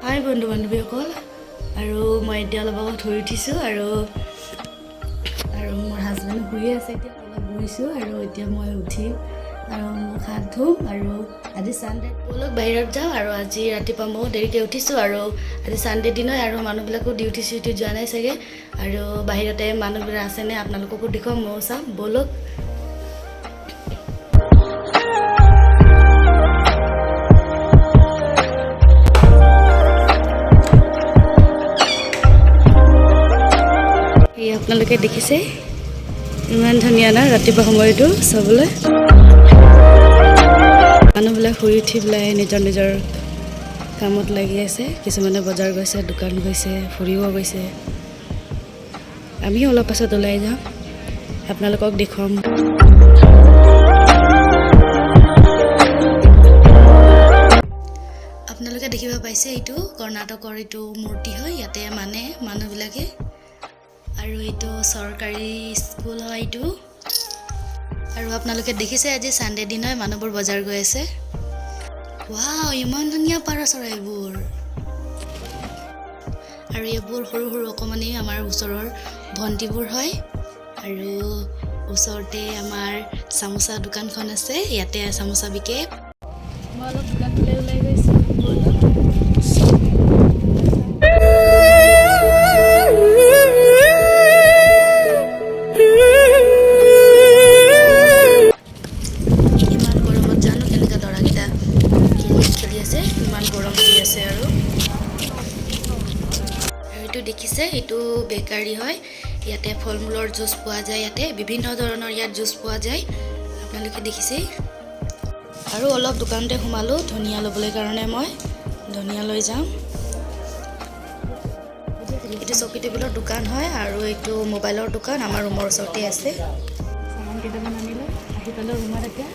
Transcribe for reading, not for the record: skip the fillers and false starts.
হাই বন্ধু বান্ধৱীসকল, আৰু মই এতিয়া অলপ আগত শুই উঠিছোঁ আৰু আৰু মোৰ হাজবেণ্ড শুয়ে আছে। এতিয়া অলপ বহিছোঁ আৰু এতিয়া মই উঠিম আৰু মুখ হাত ধুম। আৰু আজি ছানডে, ব'লক বাহিৰত যাওঁ। আৰু আজি ৰাতিপুৱা ময়ো দেৰিকৈ উঠিছোঁ আৰু আজি ছানডে দিন হয় আৰু মানুহবিলাকো ডিউটি চিউটি যোৱা নাই চাগে। আৰু বাহিৰতে মানুহবিলাক আছেনে আপোনালোককো দেখুৱাম, ময়ো চাম, ব'লক। এই আপোনালোকে দেখিছে, ইমান ধুনীয়া ন ৰাতিপুৱা সময়টো চাবলৈ। মানুহবিলাক শুই উঠি পেলাই নিজৰ নিজৰ কামত লাগি আছে। কিছুমানে বজাৰ গৈছে, দোকান গৈছে, ফুৰিব গৈছে। আমিও অলপ পাছত ওলাই যাম, আপোনালোকক দেখুৱাম। আপোনালোকে দেখিব পাইছে, এইটো কৰ্ণাটকৰ এইটো মূৰ্তি হয়। ইয়াতে মানে মানুহবিলাকে আৰু এইটো চৰকাৰী স্কুল হয় এইটো। আৰু আপোনালোকে দেখিছে, আজি ছানডে দিন হয়, মানুহবোৰ বজাৰ গৈ আছে। ৱাও, ইমান ধুনীয়া পাৰ চৰাইবোৰ। আৰু এইবোৰ সৰু সৰু অকণমানি আমাৰ ওচৰৰ ভণ্টিবোৰ হয়। আৰু ওচৰতে আমাৰ চামোচা দোকানখন আছে, ইয়াতে চামোচা বিকে। মই অলপ দোকান ফালে ওলাই গৈছোঁ, ব'লক। ইমান গৰমত জানো কেনেকুৱা ল'ৰাকেইটা ক্ৰিকেট খেলি আছে। ইমান গৰম দি আছে। আৰু আৰু এইটো দেখিছে, এইটো বেকাৰী হয়। ইয়াতে ফল মূলৰ জুচ পোৱা যায়। ইয়াতে বিভিন্ন ধৰণৰ ইয়াত জুচ পোৱা যায়, আপোনালোকে দেখিছেই। আৰু অলপ দোকানতে সোমালোঁ ধনিয়া ল'বলৈ কাৰণে। মই ধনিয়া লৈ যাম। এইটো চকী টেবুলৰ দোকান হয় আৰু এইটো মোবাইলৰ দোকান আমাৰ ৰুমৰ ওচৰতে আছে। চামান কেইটামান আনিলোঁ, আহি পালোঁ ৰুমত এতিয়া।